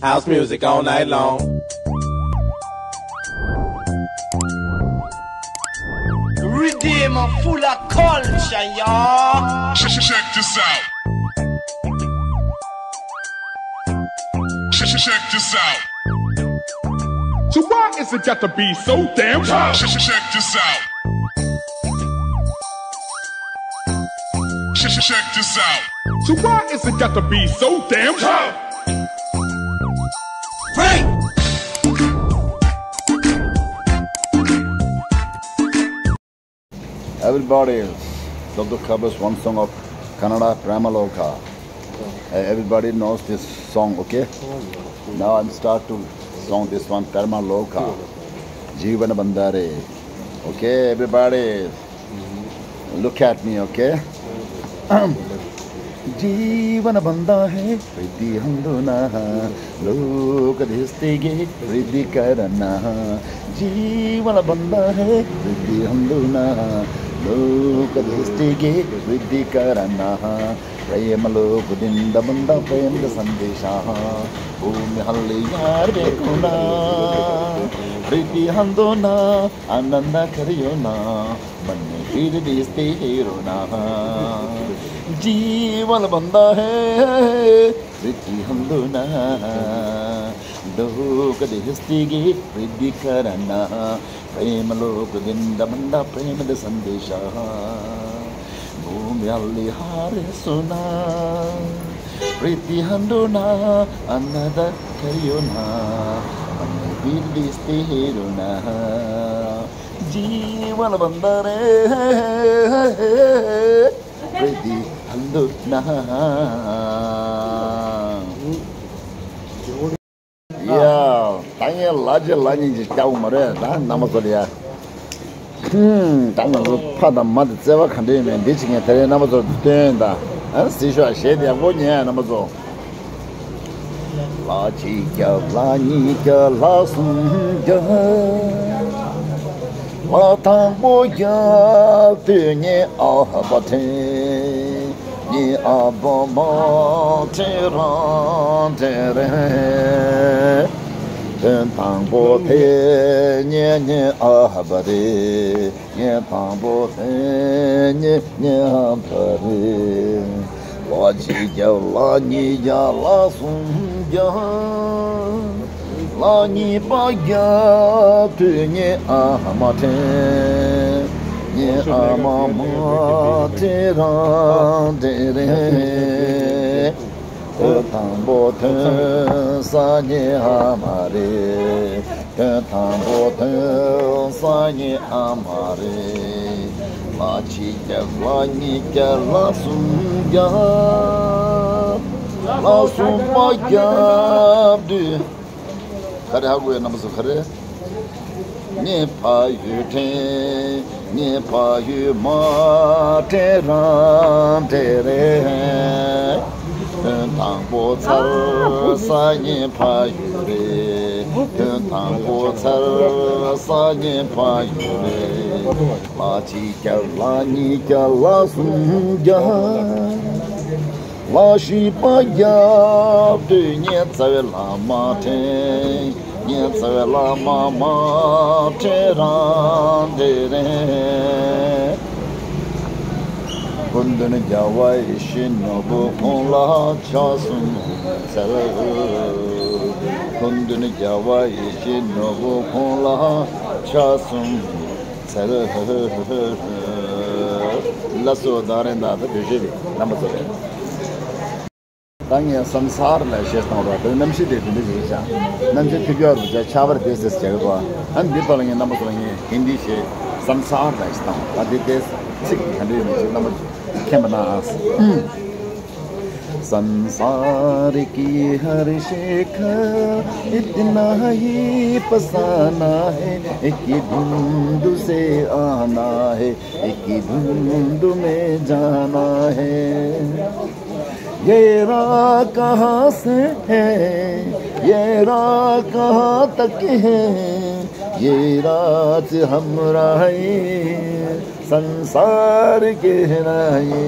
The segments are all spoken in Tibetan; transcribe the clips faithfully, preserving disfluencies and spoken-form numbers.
House music all night long. Riddim full of culture, y'all. Check, check, check this out. Check, check, check this out. So why is it got to be so damn tough? Check, check, check this out. Check, check, check this out. So why is it got to be so damn tough? Break! Everybody, Doctor Covers one song of Kannada, Prema Loka. Uh, everybody knows this song, okay? Now I'm start to song this one, Prema Loka. Jeevan Bandhare. Okay, everybody, look at me, okay? जीवन बंदा है प्रीति हंदुना लोक दृष्टिगे प्रीति करना जीवन बंदा है प्रीति हंदुना लोक दृष्टिगे प्रीति करना प्रेम लोक दिन बंदा प्रेम संदेशा भूमि हल्ली यार देखुना प्रीति हंदुना आनंद करियो ना मन फिर दिसते हीरो ना जीवन बंदा है प्रीति हंदुना लोक दृष्टिगे प्रीति करना प्रेम लोक दिन बंदा प्रेम संदेशा भूमि हल्ली हार सुना प्रीति हंदुना आनंद करियो ना मन फिर दिसते हीरो ना जीवन बंदा रे प्रीति हंदुना ཡ། ད་ངས་ལ་རྒྱ་ལ་གཉིས་ཀྱི་སྐྱ་བོ་མ་རེད་ད་རྣམ་པ་ཚོ་ལ་ཡ། ཧུམ། ད་ང་ཚོ་ཕ་དང་མ་དང་བརྩེ་བ་ག་འདྲ་ཡིན་མིན་འདི་ཅིག་ངས་དེ་རིང་རྣམ་པ་ཚོར་སྟོན་ད། ཨ་སྲིད་ཤོག་གཞས་དེ་ཡག་པོ་ཉན་རྣམ་པ་ཚོ། ལ་གཅིག་བརྒྱབ་ལ་གཉིས་བརྒྱབ་ལ་གསུམ་བརྒྱབ། ལ་དང་པོ་བརྒྱབ་དུས་ངས་ཨ་ཧ་པ་དྲན། ངས་ཨ་བ་མ་དྲན་རང་དྲན་རེད། དོན་དང་པོ་དེ་ངས་ངས་ཨ་ཧ་པ་རེད། ངས་དང་པོ་དེ་ཉེ་ཉེ་ཧམ་ཕ་རེ། ལ་གཅིག་བརྒྱབ་ལ་གཉིས་བརྒྱབ་ལ་གསུམ་བརྒྱབ། ལ་གཉིས་པ་བརྒྱབ་དུས་ངས་ཨ་མ་དྲན། ངས་ཨ་མ་མ་དྲན་རང་དྲན་རེད། དོན་དང་པོ་དོན་ས་ཉེ་ཨ་མ་རེད། དོན་དང་པོ་དོན་ས་ཉེ་ཨ་མ་རེད། ལ་གཅིག་བརྒྱབ་ལ་གཉིས་བརྒྱབ་ལ་གསུམ་བརྒྱབ། ལ་གསུམ་པ་བརྒྱབ་དུས། ག་རེ་ཧ་གོ་ཡ་རྣམ་པ་ཚོ་ག་རེ། ངའི་ཕ་ཡུལ་དྲན། ངའི་ཕ་ཡུལ་མ་དྲན་རང་དྲན་རེད། དོན་དང་པོ་ཚར་ས་ངའི་ཕ་ཡུལ་རེད། དོན་དང་པོ་ཚར་ས་ངའི་ཕ་ཡུལ་རེད། ལ་གཅིག་བརྒྱབ་ལ་གཉིས་བརྒྱབ་ལ་གསུམ་བརྒྱབ། ལ་བཞི་པ་བརྒྱབ་དུས་ངའི་རྩ་བའི་བླ་མ་དྲན། ངའི་རྩ་བའི་བླ་མ་མ་དྲན་རང་དྲན་རེད། སྐུ་མདུན་རྒྱལ་བ་ཡིད་བཞིན་ནོར་བུ་ཁོང་ལ་ཕྱག་གསུམ་འཚལ། སྐུ་མདུན་རྒྱལ་བ་ཡིད་བཞིན་ནོར་བུ་ཁོང་ལ་ཕྱག་གསུམ་འཚལ། ལགས་སོ། ད་རེས་ད་ལྟ་བེད་སྤྱོད་རེད་རྣམ་པ་ཚོ་རེད། ད་ངས་སམ་སར་ལ་ཞེས་བཏང་བ་དེ་རྣམ་ཤེས་དེ་དེ་འདྲ་ཞིག་བྱ། རྣམ་ཤེས་ཐིབས་ཡོར་བྱ་ཁྱ་བར་དེ་སེས་བྱ་གི་རོ། ཨ་འདི་པ་ལ་ངས་རྣམ་པ་ཚོ་ལ་ངས་ཧིན་དི་ཞེས་སམ་སར་ལ་ཞེས་བཏང་བ་ད་དེ་དེ་ཚིག་ག་འདྲ་ཡོད་མེད་ཅིག་རྣམ་པ་ཚོ་མཁྱེན་པ་ན་ཨ། संसार की हर शिखा इतना ही फसाना है, एक ही धुंध से आना है, एक ही धुंध में जाना है। ये राह कहाँ से है, ये राह कहाँ तक है, ये राज हमराही संसार कहलाए।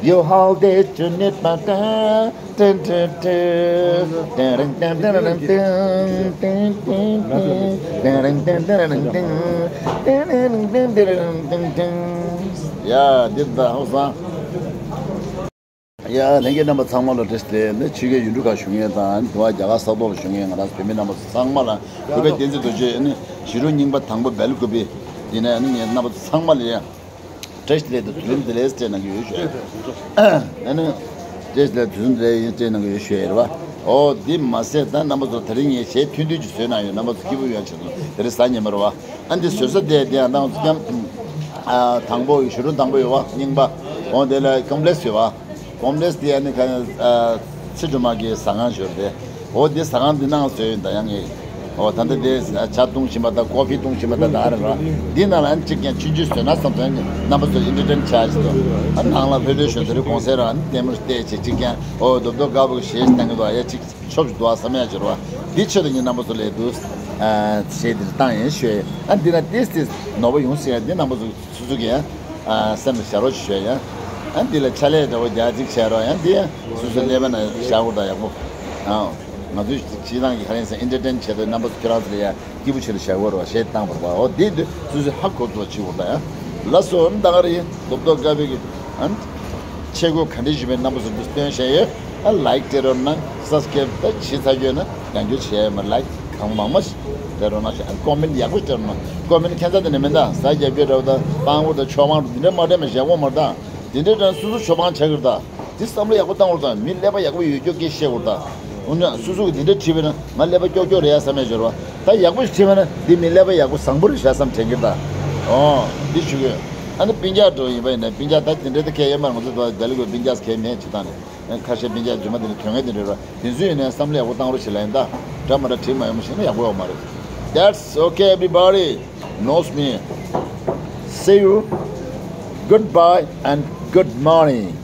You hold it to knit my time. Dun, dun, dun. Dun, dun, dun. ཡ། འདི་ད་ཧང་སང་། ཡ། ལྷན་རྒྱས་རྣམ་པ་ཚང་མ་ལ་བཀྲ་ཤིས་བདེ་ལེགས། ཆོས་རྒྱལ་ཡུལ་གྲུ་ཁག་བཞུགས་མཁན་དང་དུ་བ་རྒྱ་གར་ས་ཐོག་ལ་བཞུགས་མཁན་ང་རང་བོད་མི་རྣམ་པ་ཚང་མ་ལ་གུས་པའི་བསྟན་འཛིན་རྡོ་རྗེ་ནི་ཞི་ལུ་རྙིང་པ་དང་པོ་སྦེལ་ཀོབ་པི་ཡིན་ནའི་ནི་ངས་རྣམ་པ་ཚང་མ་ལ་ཡ། བཀྲ་ཤིས་བདེ་ལེགས་དང་དུས་ལུམ་བདེ་ལེགས་ཟེར་གནང་གི་ཡོད་ཞུ། ཨ་ནི། བཀྲ་ཤིས་བདེ་ལེགས་དུས་ལུམ་བདེ་ལེགས་ཡིན་ཟེར་གནང་གི་ཡོད་ཞུ་ཡ་རེད་བ། ཨོ་འདི་མ་ཟད་ད་རྣམ་པ་ཚོ་དེ་རིང་ངས་གཞས་ཐུང་ཐུང་ཅིག་བཟོས་གནང་ཡོད། རྣམ་པ་ཚོ་སྐྱིད་པོ་ཡོང་ཆེད་དུ་དེ་རིང་གཟའ་ཉི་མ་རེད་བ། ཨ་འདི་བཟོས་ས་དེ་དེ་ཡང་ནང་ཚུགས་ཀྱང་། ཨ་དང་པོ་ཞུ་རུ་དང་པོ་ཡོད་བ་རྙིང་པ། ཨོ་དེ་ལ་ཀོམ་པ་ལེགས་ཡོད་བ། ཀོམ་པ་ལེགས་དེ་ཡང་ནི་ག་ཨ་ཚེ་སྒྲོལ་མ་གི་ཟ་ཁང་ཞོར་དེ། འོ་འདི་ཟ་ཁང་འདི་ནང་བཟོས་ཡོད་ད་ཡང་ངས། འོ་ད་ལྟ་དེ་ཇ་བཏུང་བཞིན་པ་དང་ཀོ་ཕི་བཏུང་བཞིན་པ་དང་ད་རེད་ར། འདི་ནང་ལ་ཨ་ནི་གཅིག་ཀྱང་ཆུང་ཆུང་བཟོས་ན་བསམ་སོང་། རྣམ་པ་ཚོ་ཨེན་ཊར་ཊེན་བྱ་ཆེད་དུ་ཨ་ནང་ལ་ལྷོད་ལྷོད་བཞིན་དེ་རིང་གུང་སེང་ར་ཨ་ནི་ལྟད་མོ་བལྟས་བྱས་གཅིག་ཀྱང་འོ་རྡོབ་རྡོབ་དཀར་པོ་གི་གཞས་བཏང་གི་འདུག་ཨ་ཡ་གཅིག་ཆོབ་ཞིག་འདུག་ཨ་བསམ་ཡ་ཅིག་རེད་བ། འདི་ཆེད་དུ་ངས་རྣམ་པ་ཚོ་ལ་འདུག་ཨ་གཞས་འདི་བཏང་ཡིན་ཞུ་ཡ། ཨ་འདི་ན་ཏིས་ཏིས་ནོར་བ་ཡོང་སྲིད་ཡ། འདི་རྣམ་པ་ཚོ་སོ་སོ་གི་ཡང་ཨ་སེམས་ལ་བཞག་རོགས་ཞུ་ཡ། ཡང་ཨ་འདི་ལ་ཕྱག་ལས་འདྲ་བོ་རྒྱག་ཅིག་བྱས་རོགས། ཡང་འདི་ཡང་སོ་སོའི་ཀླད་པ་ན་བཞག་དགོས་ད་ཡག་པོ། ཨ་ང་ཚོའི་སྤྱི་བཏང་གི་ག་རེ་ཡིན་ཟེར་ཨེན་ཊར་ཊེན་བྱས་ཏེ་རྣམ་པ་ཚོ་ཁྱེད་རང་ཚོ་ལ་ཡང་སྐྱིད་པོ་བྱེད་དུ་བཞག་དགོས་རེད་བ། གཞས་བཏང་བར་བ་འོ་འདི་འདི་སོ་སོའི་ཧ་གོ་ཚོ་བྱེད་དགོས་ད་ཡང་། ལགས་སོ། ཨ་ནི་ད་ག་རེ་ཡིན། རྡོབ་རྡོབ་དཀར་པོའི་གི་ཨ་ནི་ཆས་གོས་ག་འདྲ་ཞིག་པའི་རྣམ་པ་ཚོ་འདི་སྟོན་བཤད་ཡོད། ཨ་ལའིག་སྤྲད་རོགས་གནང་། སབ་སི་ཀ་རེབ་ད་བྱེད་ཚར་ཡོད་ན་ཡང་བསྐྱར་བྱས་མ་ལའིག་གང་མང་མང་ཞིག་སྤྲད་རོགས་གནང་ཞེས། ཨ་ཀོ་མེན་ཡག་པོ་སྤྲད་རོགས་གནང་། ཀོ་མེན་ཁྱད་མཚར་དེ་ནས་མིན་ད་ཟ་རྒྱབ་སྐྱོར་འདྲ་བོ་ད་སྤང་བོ་ད་ཆོག་མང་འདི་འདྲ་མ་སྤྲད་མ་བཞག་གོ་མ་རེད་ད། དེ་འདྲའི་དྲན་སོ་སོ་ཆོག་མང་ཆགས་ཀྱི་རེད་ད། དེ་བསམ་བློ་ཡག་པོ་བཏང་བར་དང་མི་ཀླད་པ་ཡག་པོ་ཡོད་རྒྱུ་སྐད་བཤད་བར་དང་། འོ་ན་སོ་སོ་གི་དེ་འདྲ་བྲིས་པས་ན་ང་ཀླད་པ་ཀྱོག་ཀྱོག་རེད་ཡ་བསམ་ཡ་འབྱོར་བ། ད་ཡག་པོ་ཞིག་བྲིས་པས་ན་འདི་མི་ཀླད་པ་ཡག་པོ་བཟང་པོ་རེད་ཤག་བསམ་དྲན་གྱི་རེད་ད། ཨོ། འདི་ཞུ་གི་ཡོད། ཨ་ནི་སྤུན་ཀྱག་འགྲོ་ཡིན་པ་ཡིན་ན་སྤུན་ཀྱག་ད་དེ་འདྲ་ད་ཁྱད་ཡོད་མ་རེད། ང་ཚོ་ད་ལྡི་ལི་གི་སྤུན་ཀྱག་ཁྱད་མེད་ཅི་ད་ནས། ཁ་ཤས་སྤུན་ཀྱག་རྗེས་མ་དེ་འདྲ་དོན་ངན་དེ་འདྲ་རེད། དེ་ཚོ་ཡིན་ནའི་བསམ་བློ་ཡག་པོ་བཏང་རོགས་བྱེད་ལ་ཡིན་ད། འདྲ་མ་འདྲ་བྲིས་མ་ཡོང་བ་ཞིག་ན་ཡག་པོ་ཡོད་མ་རེད། That's okay, everybody knows me. See you. Goodbye and good morning.